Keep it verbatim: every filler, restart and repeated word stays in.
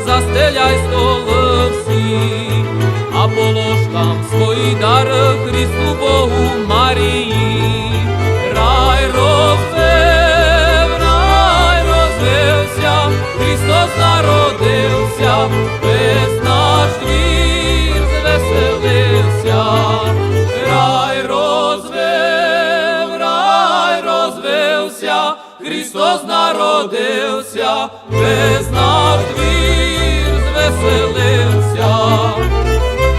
застеляй столы всі, а положкам свої дары Христу Богу Марії. Рай розвив, рай розвився, Христос народився, весь наш світ звеселився. Рай розвив, рай розвився, Христос народився,